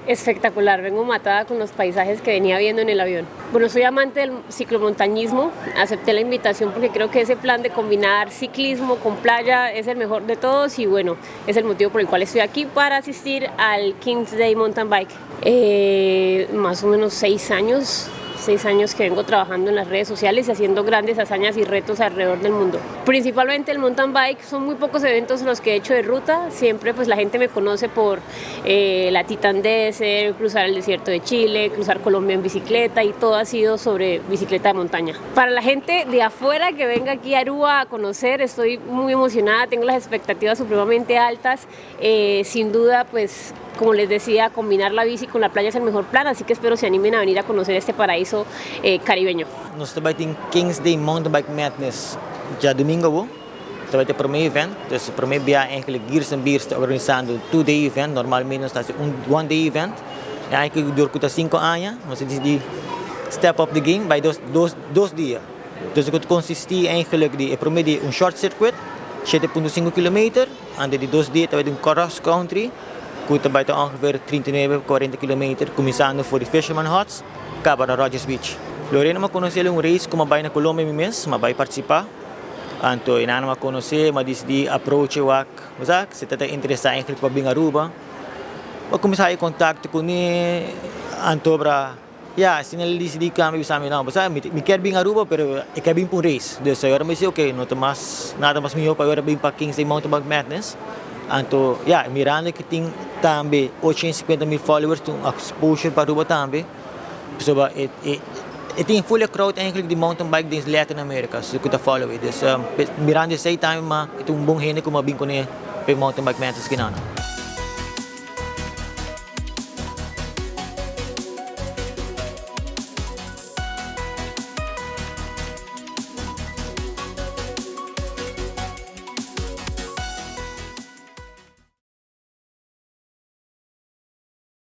Espectacular, vengo matada con los paisajes que venía viendo en el avión. Bueno, soy amante del ciclomontañismo, acepté la invitación porque creo que ese plan de combinar ciclismo con playa es el mejor de todos y, bueno, es el motivo por el cual estoy aquí para asistir al King's Day Mountain Bike. Más o menos 6 años, 6 años que vengo trabajando en las redes sociales y haciendo grandes hazañas y retos alrededor del mundo. Principalmente el mountain bike, son muy pocos eventos los que he hecho de ruta, siempre, pues, la gente me conoce por la Titan Desert, cruzar el desierto de Chile, cruzar Colombia en bicicleta y todo ha sido sobre bicicleta de montaña. Para la gente de afuera que venga aquí a Aruba a conocer, estoy muy emocionada, tengo las expectativas supremamente altas, sin duda, pues, como les decía, combinar la bici con la playa es el mejor plan, así que espero se animen a venir a conocer este paraíso caribeño. Nos ta bay tin Kings Day Mountain Bike Madness diadomingo bo. Ta bay tin e prome event, dus prome biaha eigenlijk Gears and Beers ta organisando un 2-day event, normalmente nos ta un one day event. Y eigenlijk door cu 5 aña, nos a dicidi step up the game bay 2 dia. Dus e ta consisti eigenlijk di e prome dia un short circuit, 7.5 km, y di 2 dia tambe un cross country, cu tambe ta ongeveer 39, 40 km, cuminsando for di Fisherman Huts, caba na Rogers Beach. Lorena, m'a conoce un race cu m'a bay na Colombia mi mes, m'a bay participa. Anto, einan m'a conoce, m'a dicidi approach wak, mas si ta interesa eigenlijk pa bin Aruba. M'a cuminsa contacto cu ne, anto bra, ja, asina el a dicidi cambia bisa mi, no, basta mi kier bin Aruba, pero e kier bin pa un race. Dus awor mi bisa, ok, no tin mas nada mas miho pa awor bin pa Kings Day Mountain Bike Madness. Anto, ja, mirando cu tin tambe 850 mil followers, tin exposure pa Aruba tambe. So, e tin full crowd eigenlijk di mountain bike den Latin America, so cu ta follow it. Dus mirando esey tambe, ma e un bon hende cu m'a bin cu ne pa mountain bike madness aki nan.